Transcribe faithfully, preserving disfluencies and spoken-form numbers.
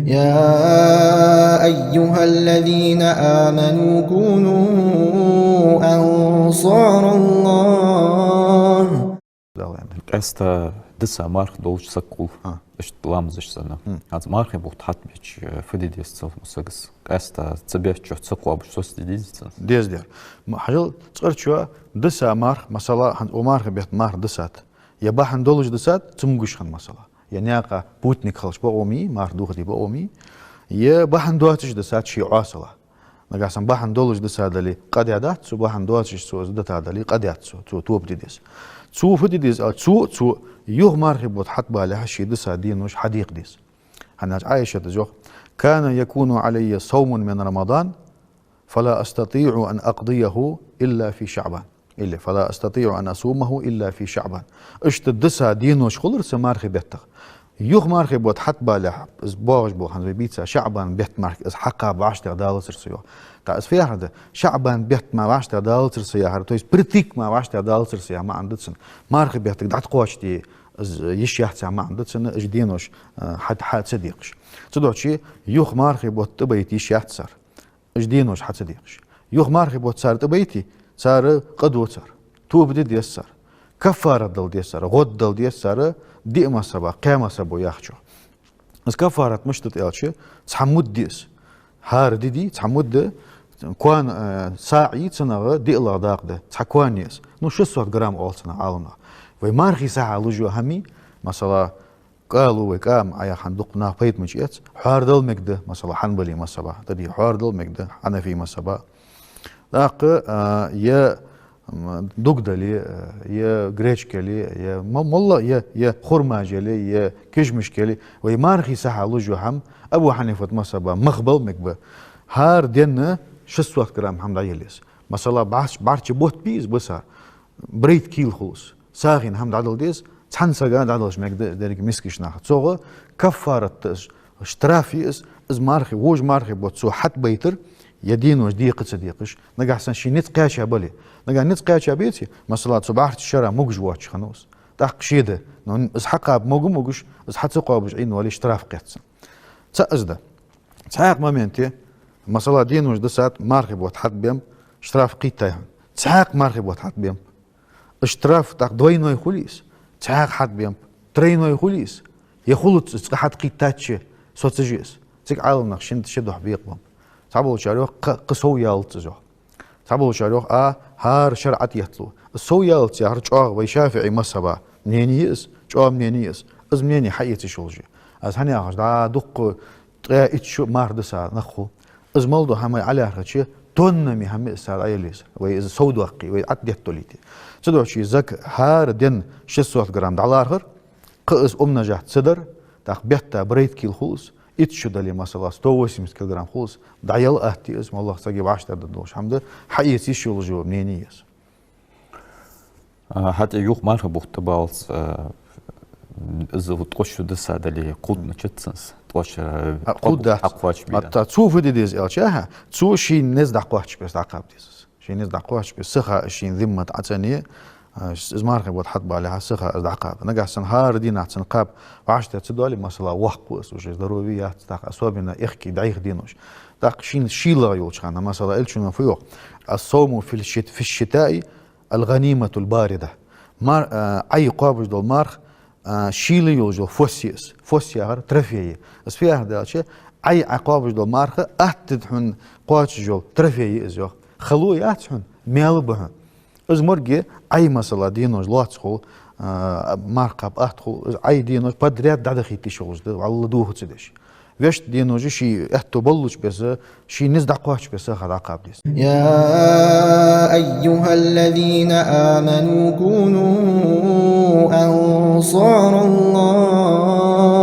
يا أيها الذين آمنوا كونوا أنصار الله. Къаьстта дисса марха долча сага хул. Иштта ламазаш санна. ХӀанз мархий бутт хьатӀабеча, э, фу де деза цу сага? Къаьстта ца бечча, ца кхоабаш соцаде дезий цунна? Деза дер. М-, хьажал, цкъарчоа дисса марха, масала, хӀанз укх мархий бетта марха диссад. Е бахьан долаш диссад, цамогаш хинна, масала. Е наькъа путник хилча бокъо ма йий, марха дохаде бокъо ма йий. Е бахьан доацаш диссад ший Ӏоасала. Нагахьа санна бахьан долаш дисса дале, къа даь дац цо, бахьан доацаш цо из дита дале, къа даьд цо, цо тоба де деза. Цо фу де деза аьлча, цо, цо юха мархий бутт хьатӀабалехьа ший дисса денош хьадекха деза. ХӀана аьлча Ӏайшата йоах: كان يكون علي صوم من رمضان فلا أستطيع أن أقضيه إلا في شعبان. Или فلا أستطيع أن أصومه إلا في شعبان. Иштта дисса денош хулар са мархий беттах. Юха мархий бутт хьатӀабалехьа, из боагӀаш бола хӀанз вай бийца ШаӀбан бетта мара из хьакхаба вӀаштӀехьадалацар со, йоах. ТӀаккха из фу яхар да? ШаӀбан бетта мара вӀаштӀехьадалацар со яхар, то есть впритык мара вӀаштӀехьадалацар со яха маӀан да цун. Мархий беттага дӀатӀакхоачаде из йиш яц яха маӀан да цун, уж денош, э, хьа-, хьа ца декхаш. Цудухьа юха мархий бутт тӀабайта йиш яц цар. Уж денош хьа ца декхаш. Юха мархий бутт цар тӀабайте, цар къа до цар. Тоба де деза цар. Каффарат дала деза цар. ГӀод дала деза цар диъ мазхӀаба, кхаь мазхӀабо яхачох. Из каффарат мишта да аьлча, цхьа муд я из. ХӀара ди дий, цхьа муд да, коа-, э, саӀ я цунах, диълагӀа дакъа да, цхьа коа я из. Ну, шестьсот грамм оал цунах Ӏаламнаха. Вай мархий сахьа луш йола хӀама, масала, кӀало вай кӀама Ӏа яхар дукха наха пайда ма яц, хьоар дала мегаргда, масала, Хьанбали мазхӀаба, тӀадий хьоар дала мегаргда, Хьанафи мазхӀаба. ТӀаккха, а, е, м, дуг дале, е гречка яле, е мо-, моллагӀа, е, е хурмаш яле, е кишмишка яле, вай мархий сахьа луш йола хӀама Абу Хьанифат мазхӀаба мах бала мегаргба. ХӀара денна шестьсот грамм хӀама дӀаяла еза. Масала, бӀарч-, бӀарчча бутт бий из биса, брайт кийла хул из. СагӀийна хӀама дӀадала деза, цхьан сага дӀадалаш мегаргда из деррига мискача наха. Цох каффарат да из, штраф я из, из мархий, вож мархий бутт цо хьатӀабайтар, е денош декха ца декхаш, нагахьа санна ший низ кхаьча бале. Нагахьа низ кхаьча беце, масала, цу бӀарчча шера могаш воацаш хиннав из. ТӀаккха ше да, но из хьакхаба мога-могаш, из хьа ца кхоабаш Ӏийна вале, штраф кхет цунна. ЦаӀ из да. Цхьаькха моменте, масала, денош диссад, мархий бутт хьатӀабеннаб, штраф кхийттай хьона. Цхьаькха мархий бутт хьатӀабеннаб. Из штраф тӀаккха двойной хулий из, цхьаькха хьатӀабеннаб, тройной хулий из, е хулац из, цкъа хьатӀакхийттача соцаш я из. Цига Ӏаламнаха шин-, ши духьа бекъабеннаб. Цхьаболчар йоах, кхы, кхы сов ялац из, йоах. Цхьаболчар йоах, а, хӀара шарӀа тӀа етталу. Из сов ялац яхар чӀоагӀа вай ШафиӀий мазхӀаба мнени я из, чӀоагӀа мнени я из. Из мнени хьаэца йиш йолаш я. Аз хӀана яхаш, дӀа дукха ткъаь итт шу марха дисса нах хул. Из мел дола хӀама ӀалаьрхӀача, тоннами хӀама я из цар дӀаяла езар. Вай из сов доаккхе, вай ӀотӀадетталуйте. Цудухьа закат хӀара денна шестьсот грамм дӀалархӀар, кхы из умножать ца дар, тӀаккха бетта брайт кийла хул из, итт шу дале, масала, сто восемьдесят килограмм хул из, дӀаяла атта я из, моллагӀа сага вӀаштӀехьдаргдолаш хӀама да, хьаэца йиш йолаш йола мнени я из. А, хӀаьта юха мархий бутт тӀабаллалца, а, из ткъо шу дисса дале, кхувдамача цунца, ткъо шу, а, кхувда дац. Хьакхоачаш бе. ХӀаьта цо фу де деза аьлча, хӀа, цо ший низ дӀакхоачаш бесса дӀакхаба деза из. Ший низ дӀакхоачаш бесса, сиха ший зиммат Ӏацане, а, из мархий бутт хьатӀабалехьа, сиха из дӀакхаба. Нагахьа санна хӀара дийнахьа цун кхаба вӀаштӀехьа ца доале, масала, воккха ва из, уже здоровье яц, тӀаккха особенно аьхки дӀайха денош. ТӀаккха шийна шийлагӀа йолча хана, масала, Элчано фу йоах: «الصوم في الشت-، في الشتاء الغنيمة الباردة». Мар-, а, Ӏай кхоабаш дола марха, а, шийла йолаш йола фос я из. Фос яхар трофей я. Из фу яхар да аьлча, Ӏай Ӏа кхоабаш дола марха атта да хьона кхоачаш йола трофей я из, йоах. Хало яц хьона, маьл ба хьона. Из морг я, Ӏай, масала, денош лоаца хул, а, марха кхаба атта хул, из Ӏай денош подряд дӀадахийта йиш йолаш да, валла дохаца деш. Вешта денош ший аьттув боллача бесса, ший низ дӀакхоачаш бесса сиха дӀакхаба деза. يا أيها الذين آمنوا كونوا أنصار الله.